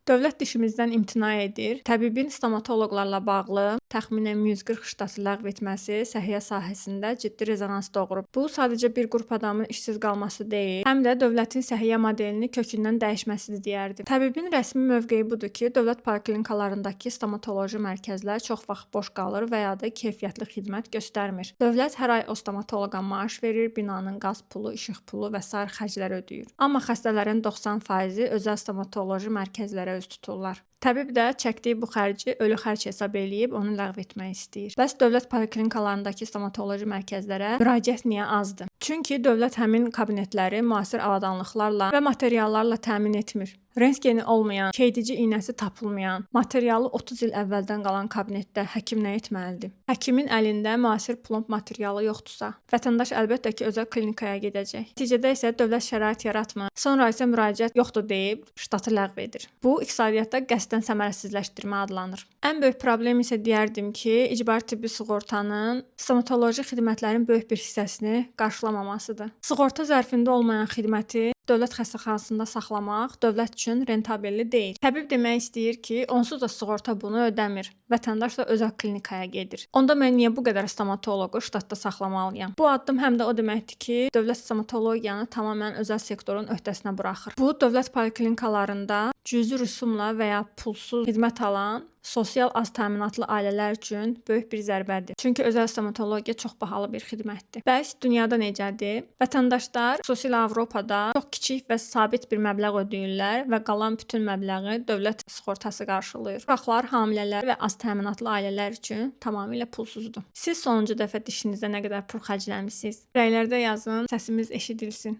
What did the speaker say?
Dövlət dişimizdən imtina edir. Təbibin stomatoloqlarla bağlı təxminən 140 ştatı ləğv etməsi səhiyyə sahəsində ciddi rezonans doğurub. Bu sadəcə bir qrup adamın işsiz qalması deyil, həm də dövlətin səhiyyə modelini kökündən dəyişməsidir deyərdim. Təbibin rəsmi mövqeyi budur ki, dövlət poliklinikalarındakı stomatoloji mərkəzlər çox vaxt boş qalır və ya da keyfiyyətli xidmət göstərmir. Dövlət hər ay o stomatoloqa maaş verir, binanın qaz pulu, işıq pulu və sair xərcləri ödəyir. Amma xəstələrin 90%-i özəl stomatoloji mərkəzlərə üz tuturlar. Təbib də çəkdiyi bu xərci ölü xərc hesab eləyib onu ləğv etmək istəyir. Bəs dövlət poliklinikalarındakı stomatoloji mərkəzlərə müraciət niyə azdır? Çünki dövlət həmin kabinetləri müasir avadanlıqlarla və materiallarla təmin etmir. Rentgeni olmayan, keydici iynəsi tapılmayan, materialı 30 il əvvəldən qalan kabinetdə həkim nə etməlidir? Həkimin əlində müasir plomb materialı yoxdursa, vətəndaş əlbəttə ki, özəl klinikaya gedəcək. Nəticədə isə dövlət şərait yaratmır, sonra isə müraciət yoxdur deyib ştatı ləğv edir. Bu iqtisadiyyatda qəsdən səmərəsizləşdirmə adlanır. Ən böyük problem isə deyərdim ki, icbari tibbi sığortanın stomatoloji xidmətlərin böyük bir hissəsini qarşılamamasıdır. Sığorta zərfində olmayan xidməti dövlət xəstəxanasında saxlamaq dövlət üçün rentabelli deyil. Təbib demək istəyir ki, onsuz da sığorta bunu ödəmir. Vətəndaş da özəl klinikaya gedir. Onda mən niyə bu qədər stomatoloqu ştatda saxlamalıyam? Bu addım həm də o deməkdir ki, dövlət stomatologiyanı tamamilə özəl sektorun öhdəsinə buraxır. Bu dövlət poliklinikalarında cüzi rüsumla və ya pulsuz xidmət alan sosial az təminatlı ailələr üçün böyük bir zərbədir. Çünki özəl stomatologiya çox bahalı bir xidmətdir. Bəs dünyada necədir? Vətəndaşlar, xüsusilə Avropada, çox kiçik və sabit bir məbləğ ödəyirlər və qalan bütün məbləği dövlət sığortası qarşılayır. Uşaqlar, hamilələr və az təminatlı ailələr üçün tamamilə pulsuzdur. Siz sonuncu dəfə dişinizə nə qədər pul xərcləmisiniz? Rəylərdə yazın, səsimiz eşidilsin.